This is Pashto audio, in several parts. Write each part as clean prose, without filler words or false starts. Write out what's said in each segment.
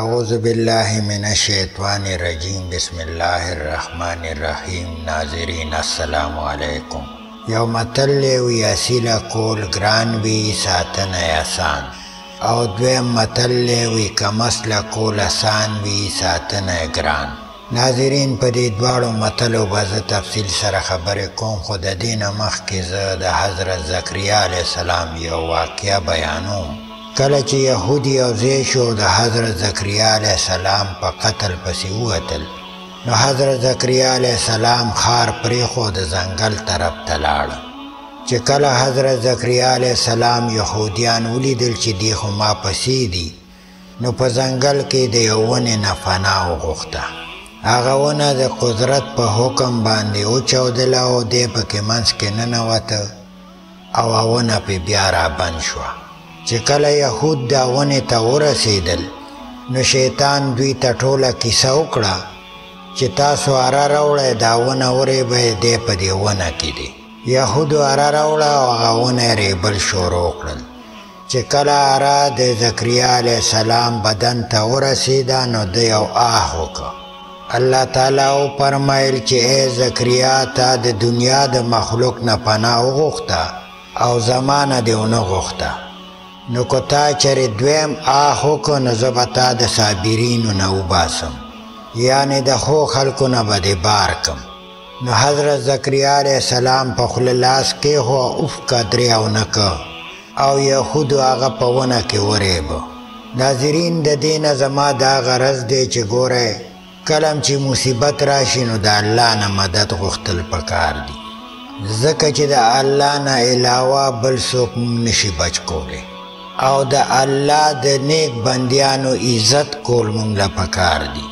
اعوذ بالله من الشیطان الرجیم، بسم الله الرحمن الرحیم. ناظرین السلام علیکم. یو متل دی وي اصیله کول ګران وي ساتنه یې اسان، او دویم متل دی وي کمسله کول اسان وي ساتنه یې ګران. ناظرین په دې دواړو متلو به زه تفصیل سره خبرې کوم، خو د دې نه مخکې زه د حضرت زکریا علیه السلام یو واقعه بیانوم. کله چې یهودي یو ځای شو د حضرت زکریا علیه السلام په قتل پسې ووتل، نو حضرت زکریا علیه السلام ښار پرېښود، ځنګل طرف ته لاړ. چې کله حضرت زکریا علیه السلام یهودیان ولیدل چې دی خو ما پسې دي، نو په ځنګل کې د یو ونې نه فنا وغوښته. هغه ونه د قدرت په حکم باندې وچاودله او دی پکې منځ کې ننوته او ونه پې بیا رابند شوه. چې کله یهود دا ونې ته ورسېدل، نو شیطان دوی ته ټوله کیسه وکړه چې تاسو اره راوړئ، دا ونه ورېبئ، دی په دې ونه کې دی. یهودو اره راوړه او هغه ونه یې ریبل شروع کړل. چې کله اره د زکریا علیه السلام بدن ته ورسېده، نو ده یو آه وکړ. الله تعالی وفرمایل چې ای زکریا، تا د دنیا د مخلوق نه پناه وغوښته او زما نه دې ونه غوښته، نو که تا چېرې دویم آه وکړ، نو زه به تا د صابرینو نه وباسم، یعنې د ښو خلکو نه به دې بار کم. نو حضرت زکریا علیه السلام په خوله لاس کېښود، اوفکه درې نه که، او یهودو هغه په ونه کې ورېبه. ناظرین د دې نه زما دا غرض دی چې ګورئ، کله چې مصیبت راشي نو د الله نه مدد غوښتل پکار دي، ځکه چې د الله نه علاوه بل څوک موږ نشي بچ کولی، او د الله د نیک بندیانو عزت کول موږ له پکار دي،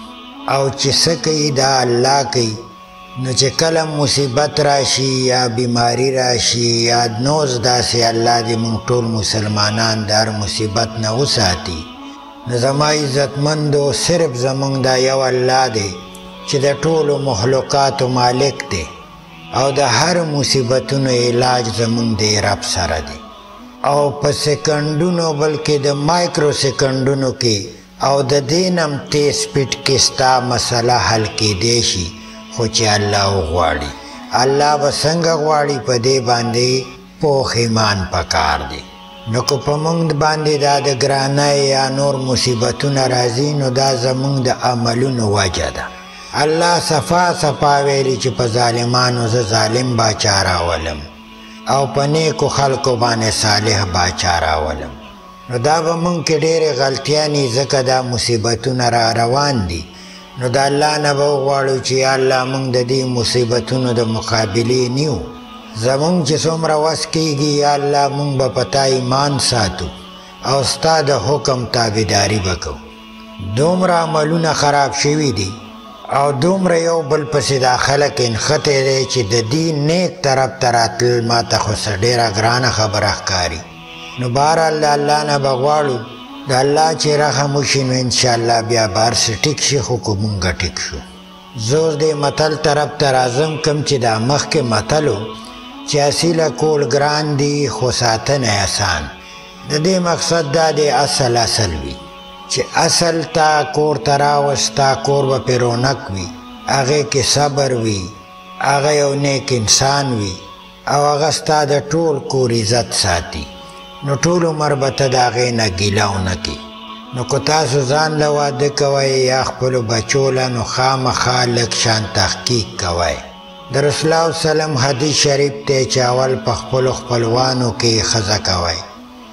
او چې څه کوي دا الله کوي. نو چې کله مصیبت راشي یا بیماری راشي یا نوز داسې، الله دې موږ ټول مسلمانان د هر مصیبت نه وساتي. نو زما عزتمندو، صرف زمونږ دا یو الله دی چې د ټولو مخلوقاتو مالک دی، او د هر مصیبتونو علاج زمونږ د رب سره دی، او په سیکنډونو بلکې د مایکرو سیکنډونو کې او د دې نه هم تیز سپیډ کې ستا مسله حل کیدی شي، خو چې الله وغواړي. الله به څنګه غواړي، په دې باندې پوخ ایمان پکار دی. نو که په موږ باندې دا د ګرانۍ یا نور مصیبتونه راځي، نو دا زموږ د عملونو وجه ده. الله صفا صفا ویلي چې په ظالمانو زه ظالم باچا راولم او په نیکو خلکو باندې صالح باچا راولم. نو دا به موږ کې ډېرې غلطیانې، ځکه دا مصیبتونه را روان دي. نو د الله نه به وغواړو چې یا الله موږ د دې مصیبتونو د مقابلې نیو، زمونږ چې څومره وس کېږي یا الله موږ به په تا ایمان ساتو او ستا د حکم تابعداري به کوو. دومره عملونه خراب شوي دي او دومره یو بل پسې دا خلک نښتی دی چې د دې نیک طرف ته راتلل ما ته خو څه ډېره ګرانه خبره ښکاري. نو بهرحال د الله نه به غواړو، د الله چې رحم وشي نو انشاءالله بیا به هر څه ټیک شي، خو که مونږ ټیک شو. زه اوس دې متل طرف ته راځم، کوم چې دا مخکې متل و چې اصیله کول ګران دي خو ساتنه یې اسان. د دې مقصد دا دی اصل اصل وي، چې اصل تا کور ته راوستا، کور به پرې رونق وي، هغې کې صبر وي، هغه یو نیک انسان وي، او هغه ستا د ټول کور عزت ساتي، نو ټول عمر به ته د هغې نه ګیله ونه کړې. نو که تاسو ځان له واده کوئ یا خپلو بچو له، نو خامخا لږ شان تحقیق کوئ. د رسول الله وسلم حدیث شریف دی چې اول په خپلو خپلوانو کې ښځه کوئ،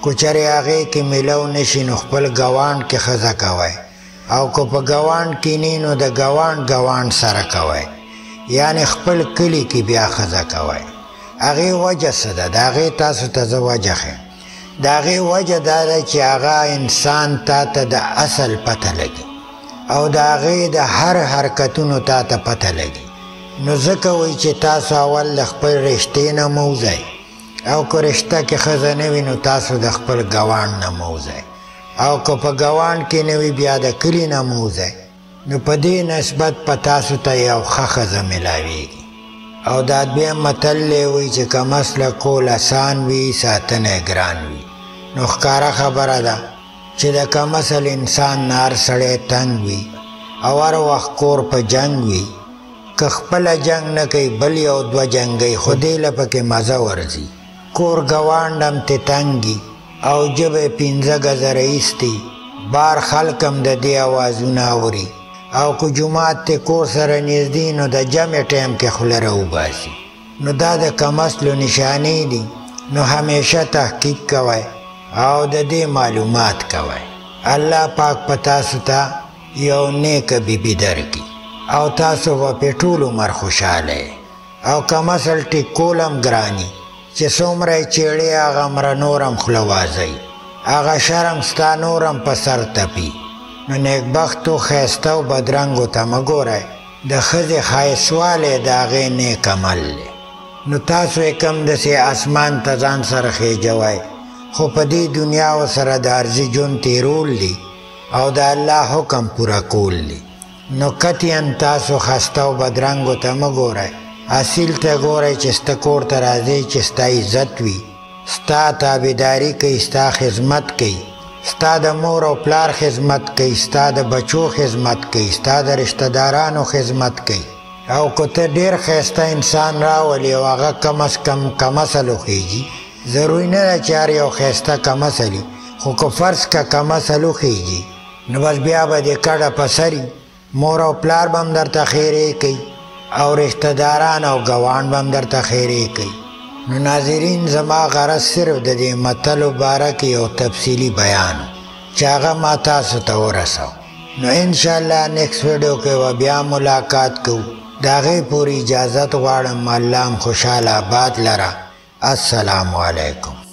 که چېرې هغې کې میلو نه شي نو خپل ګاونډ کې ښځه کوئ، او که په ګاونډ کې نه نو د ګاونډ ګاونډ سره کوئ، یعنې خپل کلي کې بیا ښځه کوئ. هغې وجه څه ده؟ د هغې تاسو ته زه وجه ښیم. د هغې وجه دا ده چې هغه انسان تا ته د اصل پته لګي او د هغې د هر حرکتونو تا ته پته لګي. نو ځکه وایي چې تاسو اول د خپل رشتې نه مه وځئ، او که رشته کې ښځه نه وي نو تاسو د خپل ګاونډ نه مه وځئ، او که په ګاونډ کې نه وي بیا د کلي نه مه وځئ. نو په دې نسبت په تاسو ته یو ښه ښځه میلاویږي. او دا دویم متل دی وایي چې که مسله کول اسان وي ساتنه یې ګران وي. نو ښکاره خبره ده چې د کم اصل انسان نه هر سړی تنګ وي او هر وخت کور په جنګ وي، که خپله جنګ نه کوي بل یو دوه جنګوي، خو دې له پکې مزه ورځي. کور ګاونډ هم ترې تنګ او ژبه یې 5 ګزه راایستي، بار خلک هم د دې اوازونه اوري، او که جومات ته کور سره نږدې نو د جمع ټایم کې خوله راوباسي. نو دا د کم اصلو نشانې دي. نو همیشه تحقیق کوئ او د دې معلومات کوئ. الله پاک په تاسو ته یو نیکه بیبي درکړي او تاسو به په ټول عمر خوشحاله یئ. او کم اصل ټیک کول هم ګراني، چې څومره یې چېړې هغه مره نور هم خوله وازوي، هغه شرم ستا نور هم په سر تپي. نو نیکبختو ښایسته او بدرنګو ته مه ګورئ، د ښځې ښایستوالی د هغې نیک عمل دی. نو تاسو یې کم داسې اسمان ته ځان سره خېژوئ، خو په دې دنیا ورسره د عارضي ژوند تېرول دي او د الله حکم پوره کول دي. نو قطعاً تاسو خسته او بدرنګو ته مه ګورئ، اصیل ته ګورئ چې ستا کور ته راځي چې ستا عزت وي، ستا تابعداري کوي، ستا خدمت کوي، ستا د مور او پلار خدمت کوي، ستا د بچو خدمت کوي، ستا د رشته دارانو خدمت کوي. او که ته ډېر ښایسته انسان راولې او هغه کم از کم کم اصل وخېږي، ضروري نه ده چې هر یو ښایسته کم اصل وي، خو که فرض که کم اصل وخېږي نو بس بیا به دې کډه په سر وي، مور او پلار به هم درته ښېرې کوي او رشته داران او ګاونډ به هم درته ښېرې کوي. نو ناظرین، زما غرض صرف د دې متلو باره کې یو تفصیلي بیان چې هغه ما تاسو ته ورسو. نو انشاءالله نیکسټ ویډیو کې به بیا ملاقات کوو. د هغې پورې اجازت غواړم. الله هم خوشحاله آباد لره. السلام علیکم.